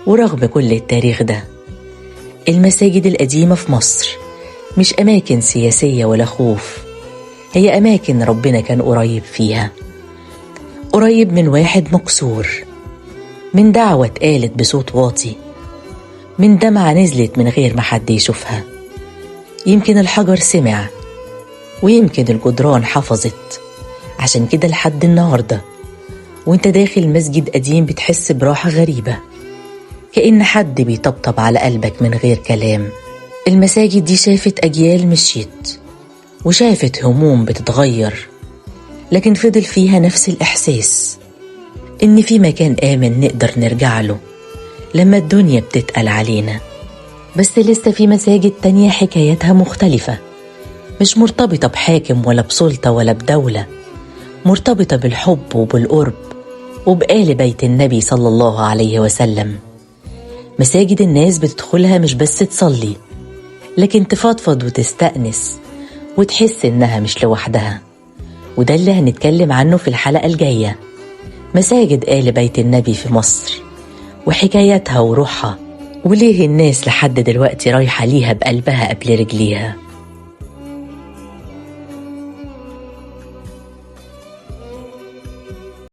ورغم كل التاريخ ده، المساجد القديمة في مصر مش أماكن سياسية ولا خوف، هي أماكن ربنا كان قريب فيها، قريب من واحد مكسور، من دعوة اتقالت بصوت واطي، من دمعة نزلت من غير ما حد يشوفها. يمكن الحجر سمع، ويمكن الجدران حفظت. عشان كده لحد النهاردة وانت داخل مسجد قديم بتحس براحة غريبة، كأن حد بيطبطب على قلبك من غير كلام. المساجد دي شافت أجيال مشيت، وشافت هموم بتتغير، لكن فضل فيها نفس الإحساس إن في مكان آمن نقدر نرجع له لما الدنيا بتتقل علينا. بس لسه في مساجد تانية حكايتها مختلفة، مش مرتبطة بحاكم ولا بسلطة ولا بدولة، مرتبطة بالحب وبالقرب وبآل بيت النبي صلى الله عليه وسلم. مساجد الناس بتدخلها مش بس تصلي، لكن تفضفض وتستأنس وتحس إنها مش لوحدها. وده اللي هنتكلم عنه في الحلقة الجاية، مساجد آل بيت النبي في مصر وحكاياتها وروحها، وليه الناس لحد دلوقتي رايحة ليها بقلبها قبل رجليها.